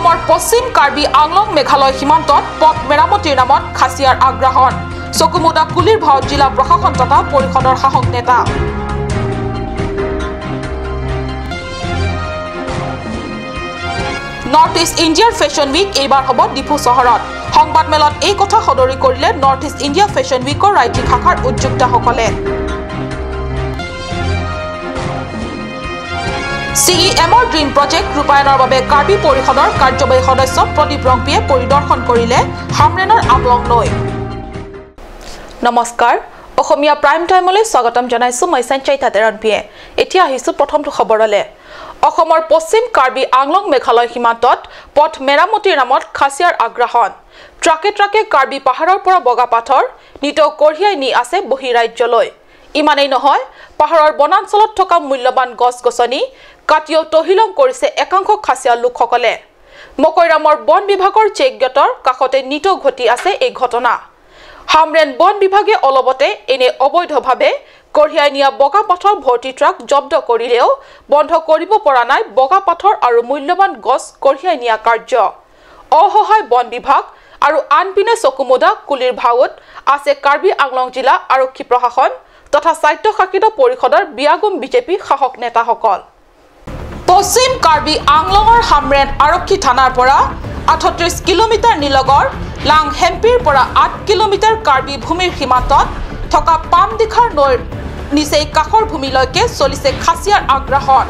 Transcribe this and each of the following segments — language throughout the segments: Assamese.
অসমৰ পশ্চিম কাৰ্বি আংলং মেঘালয় সীমান্তত পথ মেৰামতিৰ নামত খাচিয়াৰ আগ্ৰাসন। চকুমুদা কুলিৰ ভাৱত জিলা প্ৰশাসন তথা পৰিষদৰ শাসক নেতা। নৰ্থ ইষ্ট ইণ্ডিয়াৰ ফেশ্বন উইক এইবাৰ হ'ব ডিফু চহৰত। সংবাদমেলত এই কথা সদৰি কৰিলে নৰ্থ ইষ্ট ইণ্ডিয়া ফেশ্বন উইকৰ ৰাজ্যিক শাখাৰ উদ্যোক্তাসকলে। চিইএমৰ ড্ৰিম প্ৰজেক্ট ৰূপায়ণৰ বাবে কাৰ্বি পৰিষদৰ কাৰ্যবাহী সদস্য প্ৰদীপ ৰংপিয়ে পৰিদৰ্শন কৰিলে হামৰেনৰ আমলং নৈ। নমস্কাৰ, অসমীয়া প্ৰাইম টাইমলৈ স্বাগতম জনাইছো মই সঞ্চয়িতা তেৰণপিয়ে। এতিয়া আহিছো প্ৰথমটো খবৰলৈ। অসমৰ পশ্চিম কাৰ্বি আংলং মেঘালয় সীমান্তত পথ মেৰামতিৰ নামত খাচিয়াৰ আগ্ৰাসন। ট্ৰাকে ট্ৰাকে কাৰ্বি পাহাৰৰ পৰা বগা পাথৰ নিতৌ কঢ়িয়াই নি আছে বহিৰাজ্যলৈ। ইমানেই নহয়, পাহাৰৰ বনাঞ্চলত থকা মূল্যৱান গছ গছনি কাটিও তহিলং কৰিছে একাংশ খাচিয়া লোকসকলে। মকৈৰামৰ বন বিভাগৰ চেক গেটৰ কাষতে নিতৌ ঘটি আছে এই ঘটনা। হামৰেন বন বিভাগে অলপতে এনে অবৈধভাৱে কঢ়িয়াই নিয়া বগা পাথৰ ভৰ্তি ট্ৰাক জব্দ কৰিলেও বন্ধ কৰিব পৰা নাই বগা পাথৰ আৰু মূল্যৱান গছ কঢ়িয়াই নিয়া কাৰ্য। অসহায় বন বিভাগ আৰু আনপিনে চকুমুদা কুলিৰ ভাৱত আছে কাৰ্বি আংলং জিলা আৰক্ষী প্ৰশাসন তথা স্বায়ত্তশাসিত পৰিষদৰ বিয়াগুম বিজেপি শাসক নেতাসকল। পশ্চিম কাৰ্বি আংলঙৰ হামৰেন আৰক্ষী থানাৰ পৰা 38 কিলোমিটাৰ নিলগৰ লাং হেম্পিৰ পৰা 8 কিলোমিটাৰ কাৰ্বি ভূমিৰ সীমান্তত থকা পামদিখাৰ নৈৰ নিচেই কাষৰ ভূমিলৈকে চলিছে খাচিয়াৰ আগ্ৰাসন।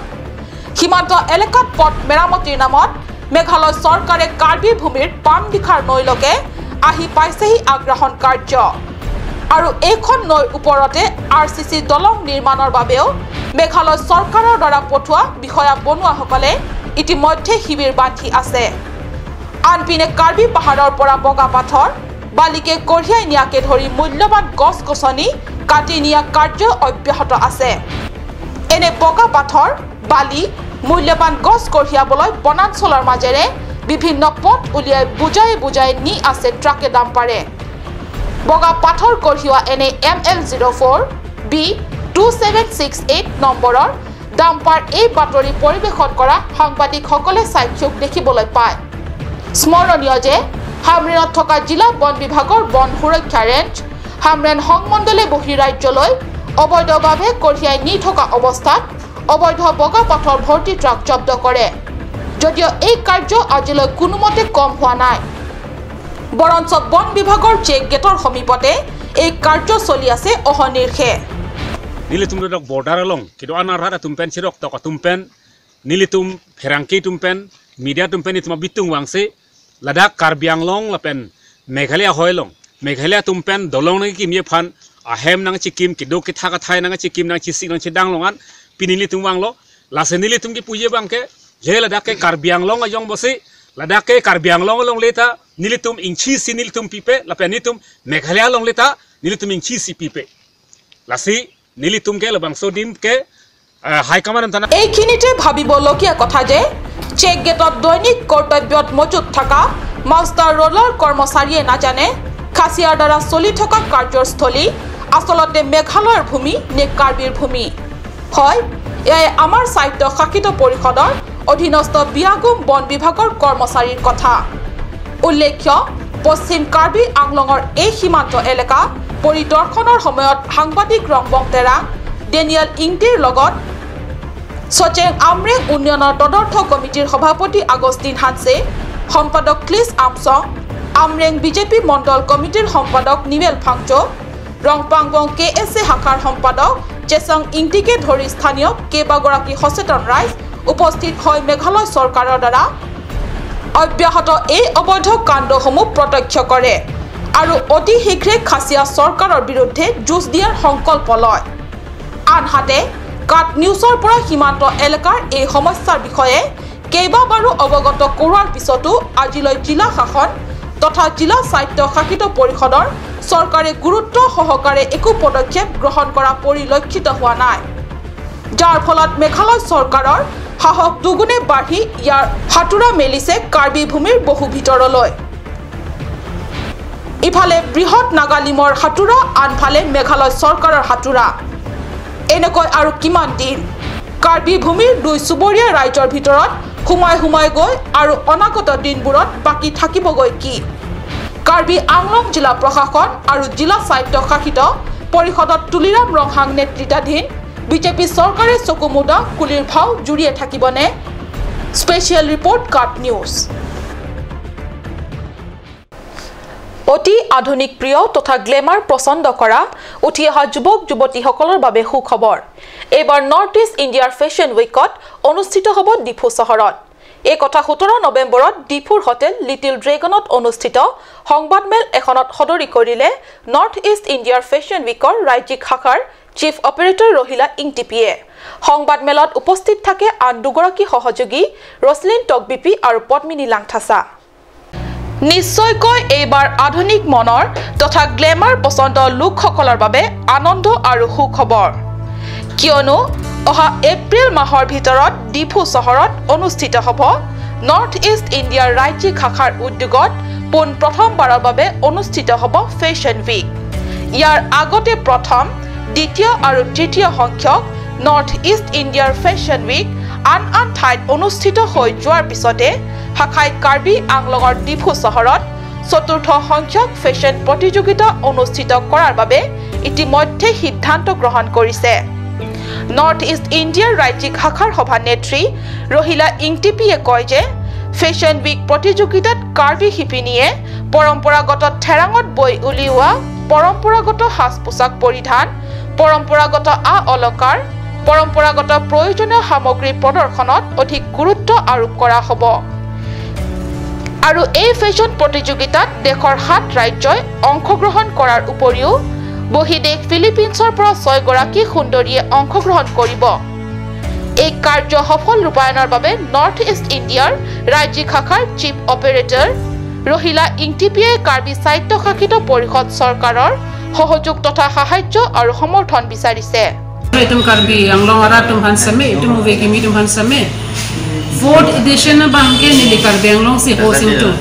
সীমান্ত এলেকাত পথ মেৰামতিৰ নামত মেঘালয় চৰকাৰে কাৰ্বি ভূমিৰ পামদিখাৰ নৈলৈকে আহি পাইছেহি আগ্ৰাসন কাৰ্য। আৰু এইখন নৈৰ ওপৰতে আৰ চি চি দলং নিৰ্মাণৰ বাবেও মেঘালয় চৰকাৰৰ দ্বাৰা পঠোৱা বিষয়া বনোৱাসকলে ইতিমধ্যে শিবিৰ বান্ধি আছে। আনপিনে কাৰ্বি পাহাৰৰ পৰা বগা পাথৰ বালিকে কঢ়িয়াই নিয়াকে ধৰি মূল্যৱান গছ গছনি কাটি নিয়া কাৰ্য অব্যাহত আছে। এনে বগা পাথৰ বালি মূল্যৱান গছ কঢ়িয়াবলৈ বনাঞ্চলৰ মাজেৰে বিভিন্ন পথ উলিয়াই বুজাই বুজাই নি আছে ট্ৰাকে ডাম্পাৰে। বগা পাথৰ কঢ়িওৱা এনে ML 04 B 2768 নম্বৰৰ ডাম্পাৰ এই বাতৰি পৰিৱেশন কৰা সাংবাদিকসকলে চাক্ষুষ দেখিবলৈ পায়। স্মৰণীয় যে হামৰেনত থকা জিলা বন বিভাগৰ বন সুৰক্ষা ৰেঞ্জ হামৰেন সংমণ্ডলে বহিৰাজ্যলৈ অবৈধভাৱে কঢ়িয়াই নি থকা অৱস্থাত অবৈধ বগা পাথৰ ভৰ্তি ট্ৰাক জব্দ কৰে। যদিও এই কাৰ্য আজিলৈ কোনোমতে কম হোৱা নাই, বৰঞ্চ বন বিভাগৰ চেক গেটৰ সমীপতে এই কাৰ্য চলি আছে অহৰ্নিশে। Nilitum dok border along kido anar hada tumpen sirok tok tumpen nilitum ferangki tumpen media tumpen itma bitung wangse Ladakh Karbi Anglong lapen Meghalaya hoilong Meghalaya tumpen dolong nang kim ye phan ahem nang chikim kido ki thaka thai nang chikim nang chisik nang chidang longan pinilitum wanglo lase nilitum ki puje bangke je Ladakh ke Karbi Anglong ajong bose Ladakh ke Karbi Anglong long leta nilitum ingchi si nilitum pipe lapen nitum Meghalaya long leta nilitum ingchi si pipe lasi nilitum ke labangso dim ke high command থানা। এইখিনিতে ভাবিবলগীয়া কথা যে চেক গেটত দৈনিক কৰ্তব্যত মজুত থকা মাষ্টাৰ ৰোলৰ কৰ্মচাৰীয়ে নাজানে খাচিয়াৰ দ্বাৰা চলি থকা কাৰ্যস্থলী আচলতে মেঘালয়ৰ ভূমি নে কাৰ্বিৰ ভূমি। হয়, এয়াই আমাৰ স্বায়ত্তশাসিত পৰিষদৰ অধীনস্থ বিয়াগুম বন বিভাগৰ কৰ্মচাৰীৰ কথা। উল্লেখ্য, পশ্চিম কাৰ্বি আংলঙৰ এই সীমান্ত এলেকা পৰিদৰ্শনৰ সময়ত সাংবাদিক ৰংবং তেৰাং, ডেনিয়েল ইংটিৰ লগত সচেং আমৰেং উন্নয়নৰ তদৰ্থ কমিটিৰ সভাপতি আগষ্টিন হানছে, সম্পাদক ক্লিছ আমচং, আমৰেং বিজেপি মণ্ডল কমিটিৰ সম্পাদক নিমেল ফাংচো, ৰংপাংবং কে এছ এ শাখাৰ সম্পাদক চেচাং ইংটিকে ধৰি স্থানীয় কেইবাগৰাকী সচেতন ৰাইজ উপস্থিত হৈ মেঘালয় চৰকাৰৰ দ্বাৰা অব্যাহত এই অবৈধ কাণ্ডসমূহ প্ৰত্যক্ষ কৰে আৰু অতি শীঘ্ৰে খাচিয়া চৰকাৰৰ বিৰুদ্ধে যুঁজ দিয়াৰ সংকল্প লয়। আনহাতে কাট নিউজৰ পৰা সীমান্ত এলেকাৰ এই সমস্যাৰ বিষয়ে কেইবাবাৰো অৱগত কৰোৱাৰ পিছতো আজিলৈ জিলা শাসন তথা জিলা স্বায়ত্তশাসিত পৰিষদৰ চৰকাৰে গুৰুত্ব সহকাৰে একো পদক্ষেপ গ্ৰহণ কৰা পৰিলক্ষিত হোৱা নাই, যাৰ ফলত মেঘালয় চৰকাৰৰ সাহস দুগুণে বাঢ়ি ইয়াৰ হাতোৰা মেলিছে কাৰ্বি ভূমিৰ বহু ভিতৰলৈ। ইফালে বৃহৎ নাগালিমৰ হাতোৰা, আনফালে মেঘালয় চৰকাৰৰ হাতোৰা। এনেকৈ আৰু কিমান দিন কাৰ্বি ভূমিৰ দুই চুবুৰীয়া ৰাজ্যৰ ভিতৰত সোমাই সোমাই গৈ আৰু অনাগত দিনবোৰত বাকী থাকিবগৈ কি? কাৰ্বি আংলং জিলা প্ৰশাসন আৰু জিলা স্বায়ত্তশাসিত পৰিষদত তুলিৰাম ৰংহাং নেতৃত্বাধীন বিজেপি চৰকাৰে চকু মুদা কুলিৰ ভাও জুৰিয়ে থাকিবনে? স্পেচিয়েল ৰিপৰ্ট, কাট নিউজ। অতি আধুনিক প্ৰিয় তথা গ্লেমাৰ পচন্দ কৰা উঠি অহা যুৱক যুৱতীসকলৰ বাবে সুখবৰ। এইবাৰ নৰ্থ ইষ্ট ইণ্ডিয়াৰ ফেশ্বন উইকত অনুষ্ঠিত হ'ব ডিফু চহৰত। এই কথা 17 নৱেম্বৰত ডিফুৰ হোটেল লিটিল ড্ৰেগনত অনুষ্ঠিত সংবাদমেল এখনত সদৰি কৰিলে নৰ্থ ইষ্ট ইণ্ডিয়াৰ ফেশ্বন উইকৰ ৰাজ্যিক শাখাৰ চিফ অপাৰেটৰ ৰহিলা ইংটিপিয়ে। সংবাদমেলত উপস্থিত থাকে আন দুগৰাকী সহযোগী ৰছলিন টকবিপি আৰু পদ্মিনী লাংথাচা। নিশ্চয়কৈ এইবাৰ আধুনিক মনৰ তথা গ্লেমাৰ পচন্দ লোকসকলৰ বাবে আনন্দ আৰু সুখবৰ, কিয়নো অহা এপ্ৰিল মাহৰ ভিতৰত ডিফু চহৰত অনুষ্ঠিত হ'ব নৰ্থ ইষ্ট ইণ্ডিয়াৰ ৰাজ্যিক শাখাৰ উদ্যোগত পোন প্ৰথমবাৰৰ বাবে অনুষ্ঠিত হ'ব ফেশ্বন উইক। ইয়াৰ আগতে প্ৰথম, দ্বিতীয় আৰু তৃতীয় সংখ্যক নৰ্থ ইষ্ট ইণ্ডিয়াৰ ফেশ্বন উইক আন আন ঠাইত অনুষ্ঠিত হৈ যোৱাৰ পিছতে শাখাই কাৰ্বি আংলঙৰ ডিফু চহৰত চতুৰ্থ সংখ্যক ফেশ্বন প্ৰতিযোগিতা অনুষ্ঠিত কৰাৰ বাবে ইতিমধ্যে সিদ্ধান্ত গ্ৰহণ কৰিছে। নৰ্থ ইষ্ট ইণ্ডিয়াৰ ৰাজ্যিক শাখাৰ সভানেত্ৰী ৰহিলা ইংটিপিয়ে কয় যে ফেশ্বন উইক প্ৰতিযোগিতাত কাৰ্বি শিপিনীয়ে পৰম্পৰাগত থেৰাঙত বৈ উলিওৱা পৰম্পৰাগত সাজ পোছাক পৰিধান, পৰম্পৰাগত আ অলংকাৰ, পৰম্পৰাগত প্ৰয়োজনীয় সামগ্ৰী প্ৰদৰ্শনত অধিক গুৰুত্ব আৰোপ কৰা হ'ব। আৰু এই ফেশ্বন প্ৰতিযোগিতাত দেশৰ 7 ৰাজ্যই অংশগ্ৰহণ কৰাৰ উপৰিও বহিদেশ ফিলিপিনছৰ পৰা 6 গৰাকী সুন্দৰীয়ে অংশগ্ৰহণ কৰিব। এই কাৰ্য সফল ৰূপায়ণৰ বাবে নৰ্থ ইষ্ট ইণ্ডিয়াৰ ৰাজ্যিক শাখাৰ চিফ অপাৰেটৰ ৰহিলা ইংটিপিয়ে কাৰ্বি স্বায়ত্তশাসিত পৰিষদ চৰকাৰৰ সহযোগ তথা সাহায্য আৰু সমৰ্থন বিচাৰিছে। Fourth edition of Bangke Nili Karbi Anglong si hosting too.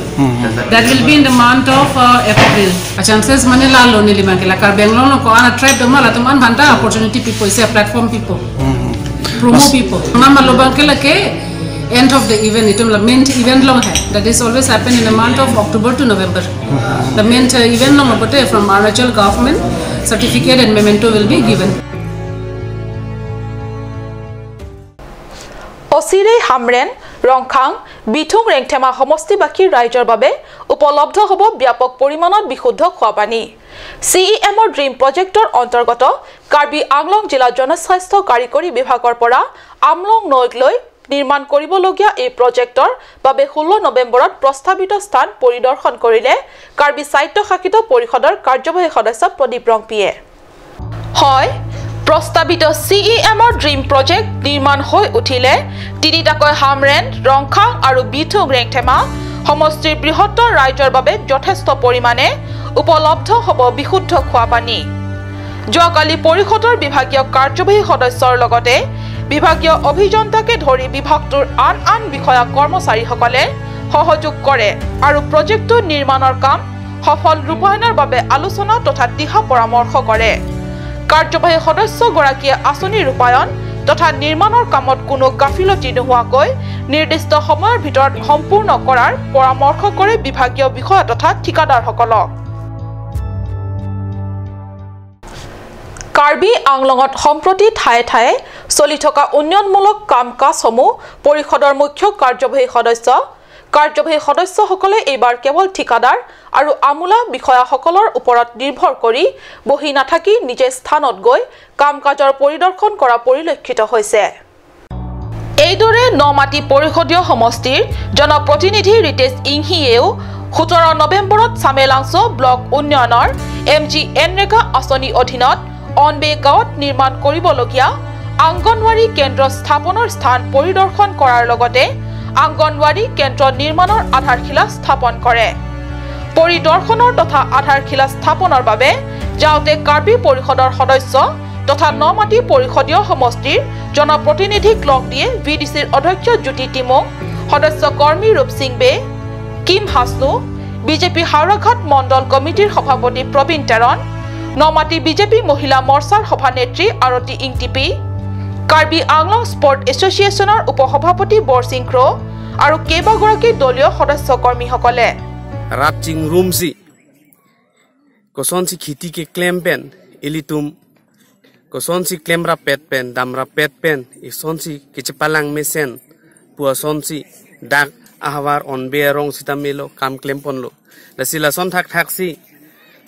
That will be in the month of April. A chances mane lalo Nili Bangke la Karbi Anglong ko ana tribe do mala tum an bhanta opportunity people is a platform people, promo people. Mama lo Bangke la ke end of the event itum la main event long hai. That is always happen in the month of October to November. The main event long abote from Arunachal government certificate and memento will be given. অচিৰেই হামৰেন, ৰংখাং, বিথুং ৰেংথেমা সমষ্টিবাসীৰ ৰাইজৰ বাবে উপলব্ধ হ'ব ব্যাপক পৰিমাণত বিশুদ্ধ খোৱাপানী। চি ই এমৰ ড্ৰিম প্ৰজেক্টৰ অন্তৰ্গত কাৰ্বি আংলং জিলা জনস্বাস্থ্য কাৰিকৰী বিভাগৰ পৰা আমলং নৈক লৈ নিৰ্মাণ কৰিবলগীয়া এই প্ৰজেক্টৰ বাবে 16 নৱেম্বৰত প্ৰস্তাৱিত স্থান পৰিদৰ্শন কৰিলে কাৰ্বি স্বায়ত্তশাসিত পৰিষদৰ কাৰ্যবাহী সদস্য প্ৰদীপ ৰংপিয়ে। হয়, প্ৰস্তাৱিত চি ই এমৰ ড্ৰিম প্ৰজেক্ট নিৰ্মাণ হৈ উঠিলে তিনিটাকৈ হামৰেন, ৰংখাং আৰু বিথুং ৰেংথেমা সমষ্টিৰ বৃহত্তৰ ৰাইজৰ বাবে যথেষ্ট পৰিমাণে উপলব্ধ হ'ব বিশুদ্ধ খোৱাপানী। যোৱাকালি পৰিষদৰ বিভাগীয় কাৰ্যবাহী সদস্যৰ লগতে বিভাগীয় অভিযন্তাকে ধৰি বিভাগটোৰ আন আন বিষয়া কৰ্মচাৰীসকলে সহযোগ কৰে আৰু প্ৰজেক্টটো নিৰ্মাণৰ কাম সফল ৰূপায়ণৰ বাবে আলোচনা তথা দিহা পৰামৰ্শ কৰে। কাৰ্যবাহী সদস্যগৰাকীয়ে আঁচনি ৰূপায়ণ তথা নিৰ্মাণৰ কামত কোনো গাফিলতি নোহোৱাকৈ নিৰ্দিষ্ট সময়ৰ ভিতৰত সম্পূৰ্ণ কৰাৰ পৰামৰ্শ কৰে বিভাগীয় বিষয়া তথা ঠিকাদাৰসকলক। কাৰ্বি আংলঙত সম্প্ৰতি ঠায়ে ঠায়ে চলি থকা উন্নয়নমূলক কাম কাজসমূহ পৰিষদৰ মুখ্য কাৰ্যবাহী সদস্যসকলে এইবাৰ কেৱল ঠিকাদাৰ আৰু আমোলা বিষয়াসকলৰ ওপৰত নিৰ্ভৰ কৰি বহি নাথাকি নিজে স্থানত গৈ কাম কাজৰ পৰিদৰ্শন কৰা পৰিলক্ষিত হৈছে। এইদৰে নমাটি পৰিষদীয় সমষ্টিৰ জনপ্ৰতিনিধি ৰিতেশ ইংহিয়েও 17 নৱেম্বৰত চামেলাংছ ব্লক উন্নয়নৰ এম জি এনৰেগা আঁচনিৰ অধীনত অনবে গাঁৱত নিৰ্মাণ কৰিবলগীয়া আংগনৱাড়ী কেন্দ্ৰ স্থাপনৰ স্থান পৰিদৰ্শন কৰাৰ লগতে আংগনৱাড়ী কেন্দ্ৰ নিৰ্মাণৰ আধাৰশিলা স্থাপন কৰে। পৰিদৰ্শনৰ তথা আধাৰশিলা স্থাপনৰ বাবে যাওঁতে কাৰ্বি পৰিষদৰ সদস্য তথা নমাটি পৰিষদীয় সমষ্টিৰ জনপ্ৰতিনিধিক লগ দিয়ে ভি ডি চিৰ অধ্যক্ষ জ্যোতি তিমুং, সদস্য কৰ্মী ৰূপ সিং বে, কিম হাছনু, বিজেপি হাওৰাঘাট মণ্ডল কমিটিৰ সভাপতি প্ৰবীণ টেৰণ, নমাটি বিজেপি মহিলা মৰ্চাৰ সভানেত্ৰী আৰতি ইংটিপি, কাৰ্বি আংলং স্পৰ্ট এছ'চিয়েশ্যনৰ উপসভাপতি বৰসিং ক্ৰ' আৰু কেইবাগৰাকী দলীয় সদস্য কৰ্মীসকলে। ৰাচিং ৰুমচি কচনচি খেতি কে ক্লেম পেন এলিতুম কচনচি ক্লেমৰা পেট পেন দামৰা পেট পেন ইচনচি কিচপালাং মেচেন পুৱাচনচি ডাক আহৱাৰ অনবে ৰং চিতা মেলো কাম ক্লেম পনলো লসিলাচন থাক থাকসি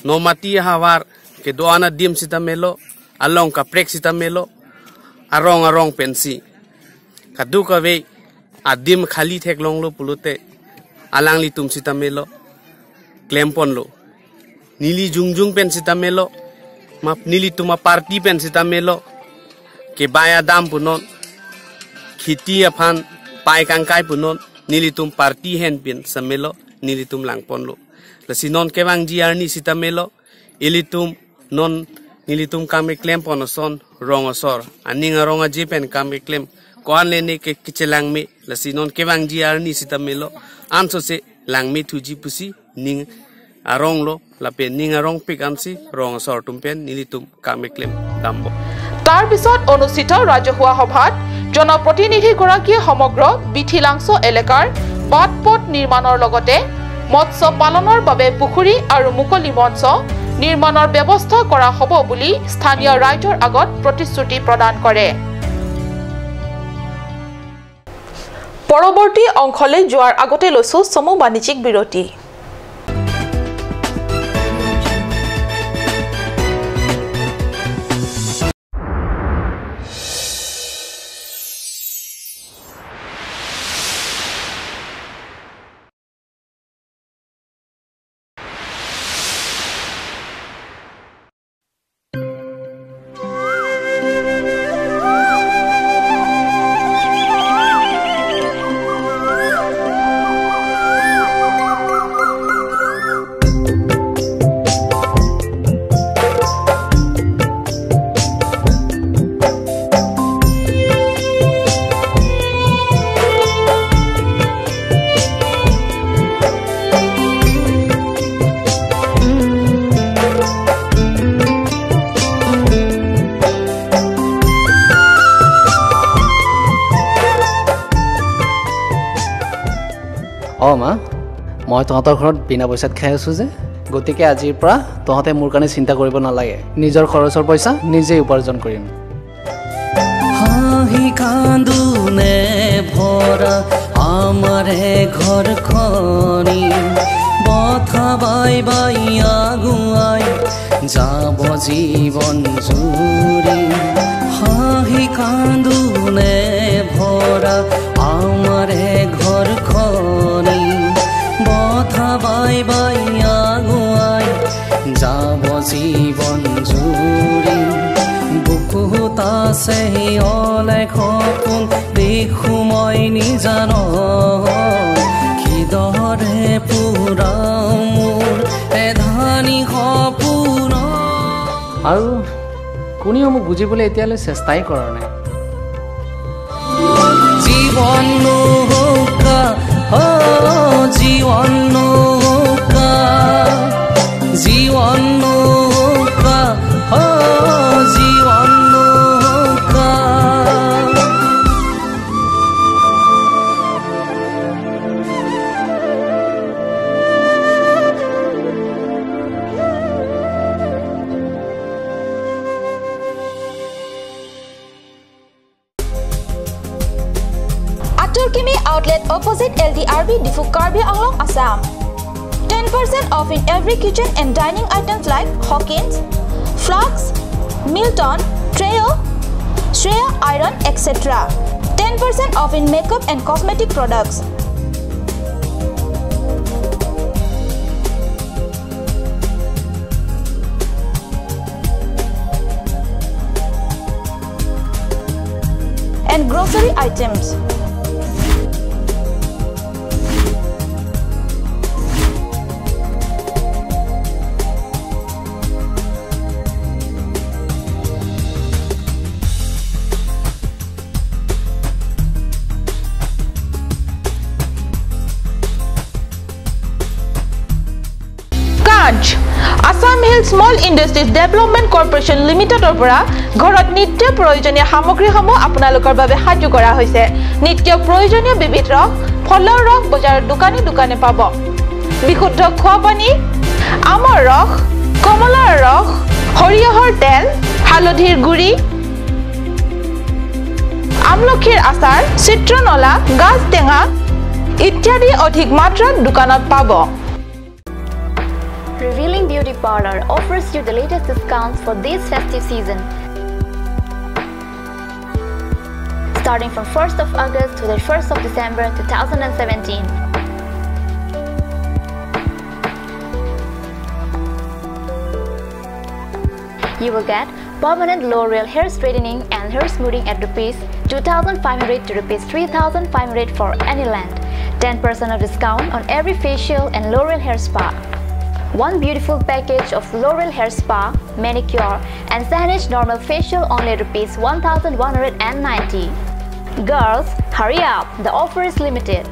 নমাতি আহৱাৰ কে দোয়ানা ডিম চিতা মেলো আলং কাপ্ৰেক চিতা মেলো আৰং আৰং পেনসি কাদু কবে আদিম খালি থেক লংলো পুলতে আলাংলি তুম চিতা মেলো ক্লেম পনলো নীলি জুং জুং পেন চিতা মেলো মা নীলি তোমা পার্টি পেন চিতা মেলো কে বায়া দাম পুনন খেতি আফান পাই কাংকাই পুনন নীলি তুম পার্টি হেন পেন সামেলো নীলি তুম লাং পনলো লসি নন কেবাং জিয়ারনি চিতা মেলো এলি তুম নন নীলি তুম কামে ক্লেম পনসন রং অসর আনিং রং জি পেন কামে ক্লেম কোয়ান লেনে কে কিচেলাং মে লসি নন কেবাং জিয়ারনি চিতা মেলো আনসো সে লাংমি থুজি পুসি Ning arong lo lape ning arong pik amsi rong sor tumpen nilitum kameklem dambo। তাৰ পিছত অনুষ্ঠিত ৰাজহুৱা সভাত জনপ্ৰতিনিধিগৰাকীয়ে সমগ্ৰ বিথিলাংছ এলেকাৰ বাট পথ নিৰ্মাণৰ লগতে মৎস্য পালনৰ বাবে পুখুৰী আৰু মুকলি মঞ্চ নিৰ্মাণৰ ব্যৱস্থা কৰা হ'ব বুলি স্থানীয় ৰাইজৰ আগত প্ৰতিশ্ৰুতি প্ৰদান কৰে। পৰৱৰ্তী অংশলৈ যোৱাৰ আগতে লৈছো চমু বাণিজ্যিক বিৰতি। অ মা, মই তহঁতৰ ঘৰত বিনা পইচাত খাই আছোঁ যে, গতিকে আজিৰ পৰা তহঁতে মোৰ কাৰণে চিন্তা কৰিব নালাগে। নিজৰ খৰচৰ পইচা নিজেই উপাৰ্জন কৰিম। হাঁহি কান্দোনে ভৰা আমাৰে ঘৰখনি, বথা বাই বাই আগুৱাই যাব জীৱন জুৰি। হাঁহি কান্দোনে ভৰা আমাৰে ঘৰখনি, বথা বাই বাই আগুৱাই যাব জীৱন জুৰি। বুকুত আছে অলেখ সপোন দেখো মই নিজান, কিদৰে পুৰাও মোৰ এধানি সপোন। আৰু কোনেও মোক বুজিবলৈ এতিয়ালৈ চেষ্টাই কৰা নাই। জীৱন নৌকা, জীৱন নৌকা, জীৱন নৌকা, জীৱন নৌকা। Aturkimi outlet opposite LDRB Diphu Karbi Anglong, Assam. 10% off in every kitchen and dining items like Hawkins, Flux, Milton, Treo, Shreya Iron, etc. 10% off in makeup and cosmetic products. And grocery items. Assam Assam Hill Small Industries Development Corporation লিমিটেডৰ পৰা ঘৰত নিত্য প্ৰয়োজনীয় সামগ্ৰীসমূহ আপোনালোকৰ বাবে সাজু কৰা হৈছে। নিত্য প্ৰয়োজনীয় বিবিধ ৰস, ফলৰ ৰস বজাৰৰ দোকানে দোকানে পাব। বিশুদ্ধ খোৱা পানী, আমৰ ৰস, কমলাৰ ৰস, সৰিয়হৰ তেল, হালধিৰ গুড়ি, আমলখিৰ আচাৰ, চিত্ৰনলা, গাজ টেঙা ইত্যাদি অধিক মাত্ৰাত দোকানত পাব। Revealing Beauty Parlor offers you the latest discounts for this festive season. Starting from 1st of August to the 1st of December 2017. You will get permanent L'Oreal hair straightening and hair smoothing at rupees 2,500 to rupees 3,500 for any length. 10% of discount on every facial and L'Oreal hair spa. One beautiful package of L'Oreal hair spa, manicure and Sanish normal facial only rupees 1,190. Girls, hurry up, the offer is limited.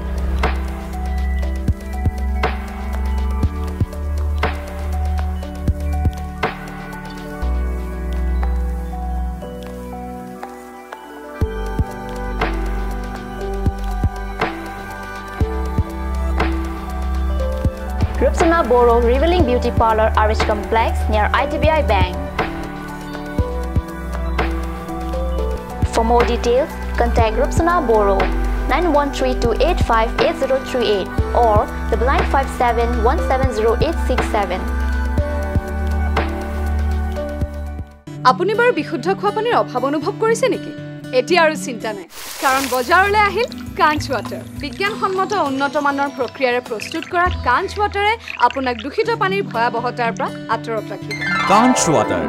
Rupsana Boro, Revealing Beauty Parlor, RH Complex near IDBI Bank. For more details, contact Rupsana Boro 9132858038 or 9957170867. আপুনি বাৰু বিশুদ্ধ খোৱা পানীৰ অভাৱ অনুভৱ কৰিছে নেকি? এতিয়া আৰু চিন্তা নাই, কাৰণ বজাৰলৈ আহিল কাঞ্চ ৱাটাৰ। বিজ্ঞানসন্মত উন্নত মানৰ প্ৰক্ৰিয়াৰে প্ৰস্তুত কৰা কাঞ্চ ৱাটাৰে আপোনাক দূষিত পানীৰ ভয়াৱহতাৰ পৰা আঁতৰত ৰাখিব। কাঞ্চ ৱাটাৰ।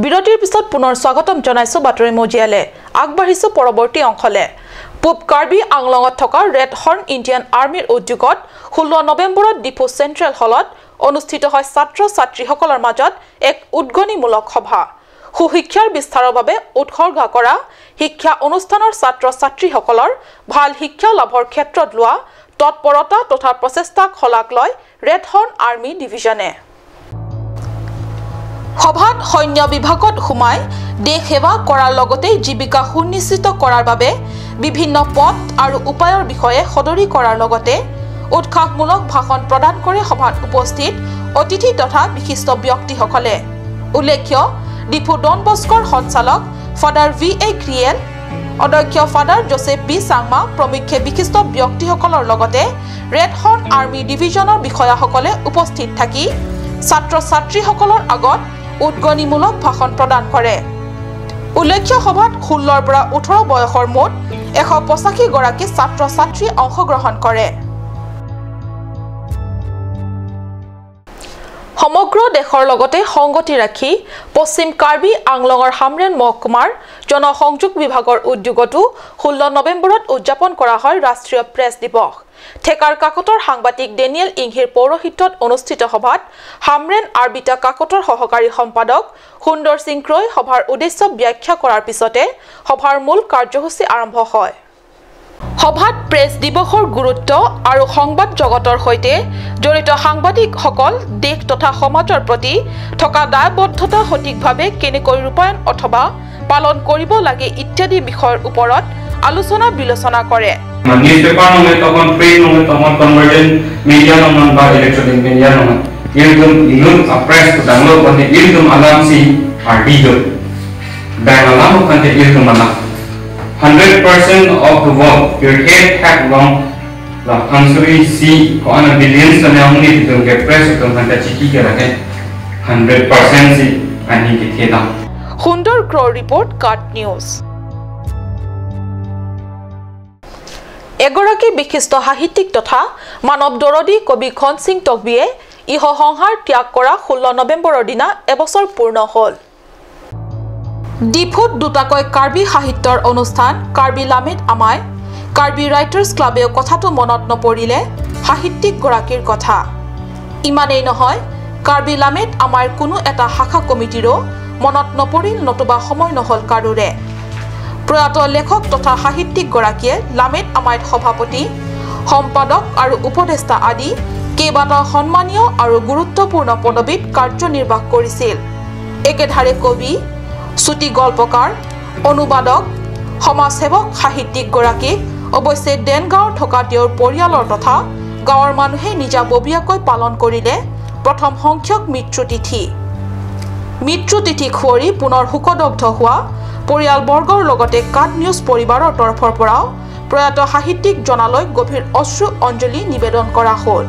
বিৰতিৰ পিছত পুনৰ স্বাগতম জনাইছো বাতৰি মজিয়ালে। আগবাঢ়িছো পৰৱৰ্তী অংশলে। পূব কাৰ্বি আংলঙত থকা ৰেড হৰ্ণ ইণ্ডিয়ান আৰ্মীৰ উদ্যোগত 16 নৱেম্বৰত ডিফু চেণ্ট্ৰেল হলত অনুষ্ঠিত হয় ছাত্ৰ ছাত্ৰীসকলৰ মাজত এক উদ্গনিমূলক সভা। সুশিক্ষাৰ বিস্তাৰৰ বাবে উৎসৰ্গা কৰা শিক্ষা অনুষ্ঠানৰ ছাত্ৰ ছাত্ৰীসকলৰ ভাল শিক্ষা লাভৰ ক্ষেত্ৰত লোৱা তৎপৰতা তথা প্ৰচেষ্টাক শলাগ লয় ৰেড হৰ্ণ আৰ্মী ডিভিজনে। সভাত সৈন্য বিভাগত সোমাই দেশ সেৱা কৰাৰ লগতে জীৱিকা সুনিশ্চিত কৰাৰ বাবে বিভিন্ন পথ আৰু উপায়ৰ বিষয়ে সদৰি কৰাৰ লগতে উৎসাহমূলক ভাষণ প্ৰদান কৰে সভাত উপস্থিত অতিথি তথা বিশিষ্ট ব্যক্তিসকলে। উল্লেখ্য, ডিফু ডন বস্কৰ সঞ্চালক ফাদাৰ ভি এ ক্ৰিয়েল, অধ্যক্ষ ফাদাৰ জোচেফ বি চাংমা প্ৰমুখ্যে বিশিষ্ট ব্যক্তিসকলৰ লগতে ৰেড হৰ্ণ আৰ্মী ডিভিজনৰ বিষয়াসকলে উপস্থিত থাকি ছাত্ৰ ছাত্ৰীসকলৰ আগত উদ্গনিমূলক ভাষণ প্ৰদান কৰে। উল্লেখ্য, সভাত 16ৰ পৰা 18 বয়সৰ মুঠ 185 গৰাকী ছাত্ৰ ছাত্ৰীয়ে অংশগ্ৰহণ কৰে। সমগ্ৰ দেশৰ লগতে সংগতি ৰাখি পশ্চিম কাৰ্বি আংলঙৰ হামৰেন মহকুমাৰ জনসংযোগ বিভাগৰ উদ্যোগতো 16 নৱেম্বৰত উদযাপন কৰা হয় ৰাষ্ট্ৰীয় প্ৰেছ দিৱস। ঠেকাৰ কাকতৰ সাংবাদিক ডেনিয়েল ইংহিৰ পৌৰোহিত্যত অনুষ্ঠিত সভাত হামৰেন আৰবিতা কাকতৰ সহকাৰী সম্পাদক সুন্দৰ সিং ক্ৰয় সভাৰ উদ্দেশ্য ব্যাখ্যা কৰাৰ পিছতে সভাৰ মূল কাৰ্যসূচী আৰম্ভ হয়। সভাত প্ৰেছ দিৱসৰ গুৰুত্ব আৰু সংবাদ জগতৰ সৈতে জড়িত সাংবাদিকসকল দেশ তথা সমাজৰ প্ৰতি থকা দায়বদ্ধতা সঠিকভাৱে কেনেকৈ ৰূপায়ণ অথবা পালন কৰিব লাগে ইত্যাদি বিষয়ৰ ওপৰত আলোচনা বিলোচনা কৰে। নিউজপেপাৰ নহয় তখন প্ৰিন্ট নহয় তখন কনভাৰ্জেন্ট মিডিয়া নহয় বা ইলেক্ট্ৰনিক মিডিয়া নহয়, ইৰদম ইলুন প্ৰেছ ডাংলো বনে ইৰদম আলাম সি আৰডি দ ব্যাং আলাম কান্তে ইৰদম আলাম 100% of the work your head hack long la hansuri si ko ana billions na only dum ke press dum hanta chiki ke rakhe 100% si ani ke theda. Sundar Kro report, Cut News. এগৰাকী বিশিষ্ট সাহিত্যিক তথা মানৱ দৰদী কবি ঘন সিং টকবিয়ে ইহ সংহাৰ ত্যাগ কৰা 16 নৱেম্বৰৰ দিনা এবছৰ পূৰ্ণ হ'ল। ডিফুত দুটাকৈ কাৰ্বি সাহিত্যৰ অনুষ্ঠান কাৰ্বি লামেদ আমাই কাৰ্বি ৰাইটাৰ্ছ ক্লাবেও কথাটো মনত নপৰিলে সাহিত্যিকগৰাকীৰ কথা। ইমানেই নহয়, কাৰ্বি লামেদ আমাৰ কোনো এটা শাখা কমিটিৰো মনত নপৰিল নতুবা সময় নহ'ল কাৰোৰে। প্ৰয়াত লেখক তথা সাহিত্যিকগৰাকীয়ে লামেত আমাইত সভাপতি, সম্পাদক আৰু উপদেষ্টা আদি কেইবাটাও সন্মানীয় আৰু গুৰুত্বপূৰ্ণ পদবীত কাৰ্যনিৰ্বাহ কৰিছিল। একেধাৰে কবি, চুটি গল্পকাৰ, অনুবাদক, সমাজসেৱক সাহিত্যিকগৰাকীক অৱশ্যে দেনগাঁৱত থকা তেওঁৰ পৰিয়ালৰ তথা গাঁৱৰ মানুহে নিজাববীয়াকৈ পালন কৰিলে প্ৰথম সংখ্যক মৃত্যুতিথি। মৃত্যুতিথি খুঁৱৰি পুনৰ শোকদগ্ধ হোৱা পৰিয়ালবৰ্গৰ লগতে কাট নিউজ পৰিবাৰৰ তৰফৰ পৰাও প্ৰয়াত সাহিত্যিক জনালৈ গভীৰ অশ্ৰু অঞ্জলি নিবেদন কৰা হ'ল।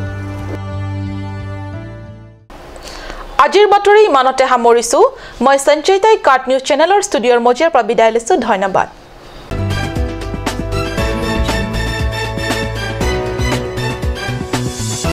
আজিৰ বাতৰি ইমানতে সামৰিছো। মই সঞ্চয়িতাই কাট নিউজ চেনেলৰ ষ্টুডিঅ'ৰ মজিয়াৰ পৰা বিদায় লৈছো। ধন্যবাদ।